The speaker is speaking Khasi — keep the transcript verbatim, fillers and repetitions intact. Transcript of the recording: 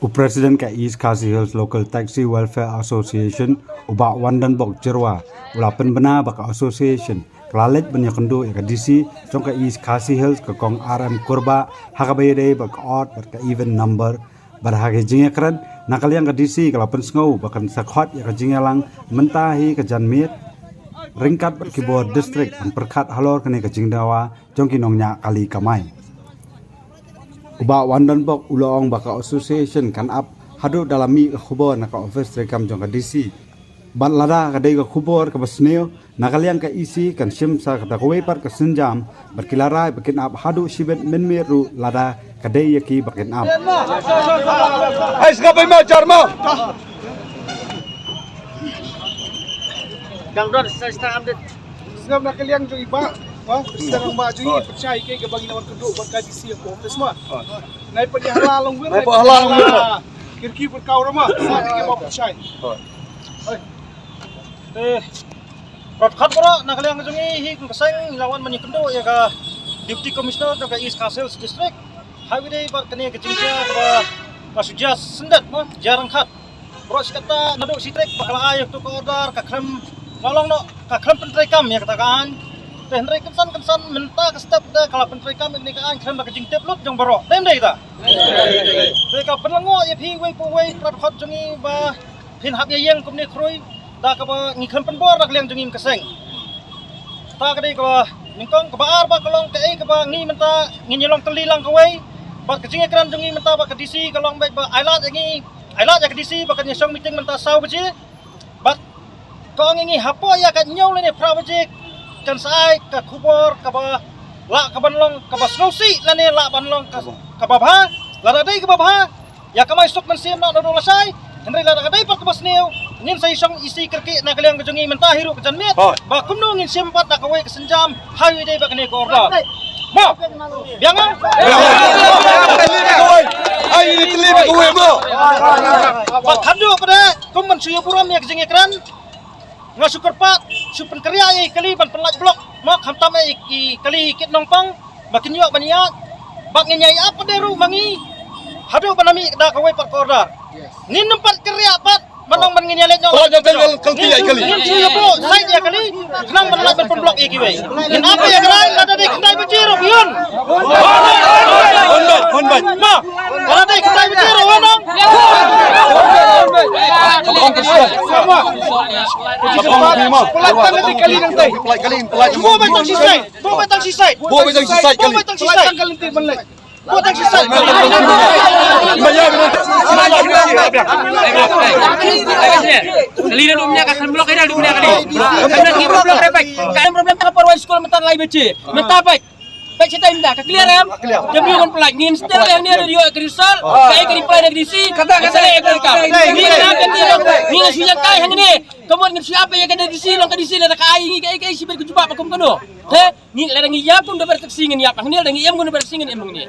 U President ka East Khasi Hills Local Taxi Welfare Association, u Bah Wandonbok Jyrwa, u la pynbna ba ka association ka la leit ban ïakynduh ïa ka D C jong ka East Khasi Hills, ka Kong R M Kurbah, ha kaba ïadei bad ka ot bad ka event number. Bad ha ka jingïakren, na ka liang ka D C ka la pynsngew ba kan sa khot ïa ka jingïalang mynta hi ka janmiet ryngkat bad ki bor district ban pyrkhat halor kane ka jingdawa jong ki nongñiah kali kamai. U Bah Wandonbok u la ong ba ka association kan ap haduh da la mih ka khubor na ka office treikam jong ka D C. Bad lada ka dei ka khubor kaba sniew, na ka liang ka E C kan shim sa kata kawei pat ka sienjam bad ki la rai ba kin ap haduh shibit mynmiet ruh lada ka dei ïa ki ba kin ap. Ai, sngap ai ma, jar ma. Dang don sa sta update. Sngap na ka liang jong i Bah, ma, sngap ba jong i pyrshah ïa ka ba ngi na wan kynduh bad ka D C ha ka office ma. Nai pat ïa hala long wir. Nai pat hala long wir. Kirki bad kau rama, sa ïa ka ba pyrshah. Eh, Rot khat baroh na ka liang jong ngi hi kum ka seng la wan ban ïakynduh ïa ka Deputy Commissioner jong ka East Khasi Hills District. Hai wei dei bad kane ka jingïa kaba, ba shu jia syndet mo, jia ryngkat. Baroh shi katta naduh shi tarik ba ka la ai ïa ka order ka khlem, la long noh ka khlem pyntreikam ïa kata ka aiñ. Te hynrei kynsan kynsan mynta ka step te ka la pyntreikam ïa kane ka aiñ khlem da ka jingtip lut jong baroh. Te ym dei ta. Te ka pynlyngngoh ïa phi wei pa wei, rot khat jong ngi ba phin hap ïa ïeng kumne khrui da kaba ngi khlem pynbor da ka liang jong ngi ka seng. Ta ka dei kaba nyngkong, kaba ar ba ka long kaei kaba ngi mynta ngin ïa long tylli lang kawei. Bad ka jingïakren jong ngi mynta bad ka D C ka long beit ba ai lad ïa ngi, ai lad ïa ka D C ba kan ïa shong meeting mynta saw baje. Bad ka ong ïa ngi hapoh ïa ka hynñiew lane phra baje kan sa ai ka khubor kaba lah ka ban long kaba sngewsih lane lah ban long ka, kaba bha. Lada dei kaba bha, ïa kamai suk mynsiem noh naduh lashai. Hynrei lada ka dei pat kaba sniew, ngin sa ïa shong ïa shi kyrkieh na ka liang ka jong ngi mynta hi ruh ka janmiet. Hooid. Ba kumno ngin shim pat da kawei ka sienjam ha ïa dei bad kane ka order. Mo. Biang ah. Ai, ini teli ba kawei mo. Ba khadduh pat de kum ban shu ïa burom ïa ka jingïakren. Nga shu kyrpad, shu pynkyrïa ïa i kali ban pynlait block. Mo, khamtam ïa i kali kit nongpang ba kin ïoh ban ïaid. Bad ngin ïa ïap pat de ruh ma ngi haduh ban ym mih da kawei pat ka order. Ngin nym pat kyrïa pat ban ong ban ngin ïa leit noh. Oh, jangan kal-, kalti ïa i kali. Ngin shu ïa block side ïa kali khnang ban lait ban pynblock ïa kiwei. Ngin ap ïa ka rai lada dei khyndai baje ruh biun. Hon bai, hon bai. Ma, lada dei khyndai baje ruh hon ong. Pynlait tang kali nangtai. Pynlait kali, pynlait. Buh bai tang shisai. Buh bai tang shisai. Buh bai tang shisai. Pynlait tang kali nangtai, pynlait. Buh tang shisai. Kali na dum nya ka kan blok ida dum nya kali. Kan ki problem repek. Kan problem ka parwai school mynta lai baje. Mynta pek. Pek shi time da ka clear em. Jam yu man pelain ngin setel yang ni ada dio kristal. Kai ka reply dari D C. Kata kata yang kan ka. Ngin na kan dia. Ngin suya kai hang ni. Kamu ngin siapa ya kan D C long ka D C la ka ai ngi kai kai sibir ku jubab akum kano. He, ngi la ngi ya kum da ber taxi ngin ya pang ni la ngi em kum da ber taxi ngin em ngi.